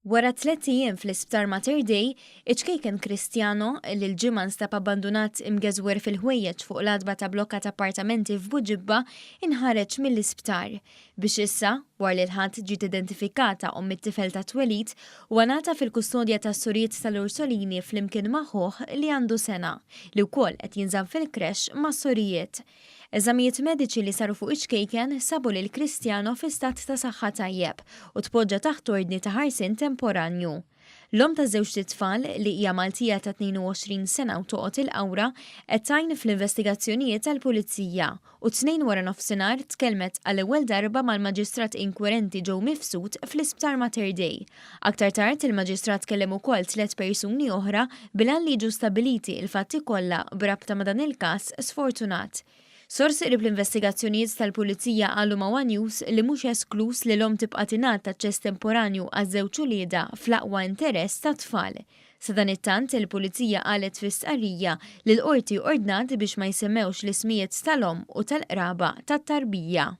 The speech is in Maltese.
Wara tlett ijiem fl-Isptar Mater Dei, iċ-ċkejken Cristiano, li l-Ġimgħa nstab abbandunat imgeżwer fil-ħwejjeġ fuq l-għatba ta' blokka ta' appartamenti f'Buġibba, inħareġ mill-isptar. Biex issa, wara li l-Ħadd ġiet identifikata omm it-tifel tat-twelid, huwa ngħata fil-kustodja tas-sorijiet tal-Ursolini flimkien ma' ħuh li għandu sena, li wkoll qed jinżamm fil-crèche mas-sorijiet. Eżamijiet mediċi li saru fuq iċ-ċkejken sabu lil Cristiano fi stat ta' saħħa tajjeb u tpoġġa taħt ordni ta' ħarsien temporanju. L-omm ta' żewġt itfal, li hija Maltija ta' 22 sena u toqgħod il-Qawra, qed tgħin fl-investigazzjonijiet tal-Pulizija u t-Tnejn waranofsinhar tkellmet għall-ewwel darba mal-Maġistrat inkwerenti Joe Mifsud fl-Isptar Mater Dei. Aktar tard, il-Maġistrat kellem ukoll tlett persuni oħra bil-għan li jiġu stabbiliti l-fatti kollha b'rabta ma' dan il-każ sfortunat. Sorsi qrib l-investigazzjonijiet tal-Pulizija qalu ma' one News li mhux eskluż li l-omm tibqa' tingħata aċċess temporanju għaż-żewġ uliedha fl-aqwa interess tat-tfal. Sadanittant, il-Pulizija qalet fi stqarrija li l-Qorti ordnat biex ma jsemmewx l-ismijiet tal-omm u tal-qraba tat-tarbija.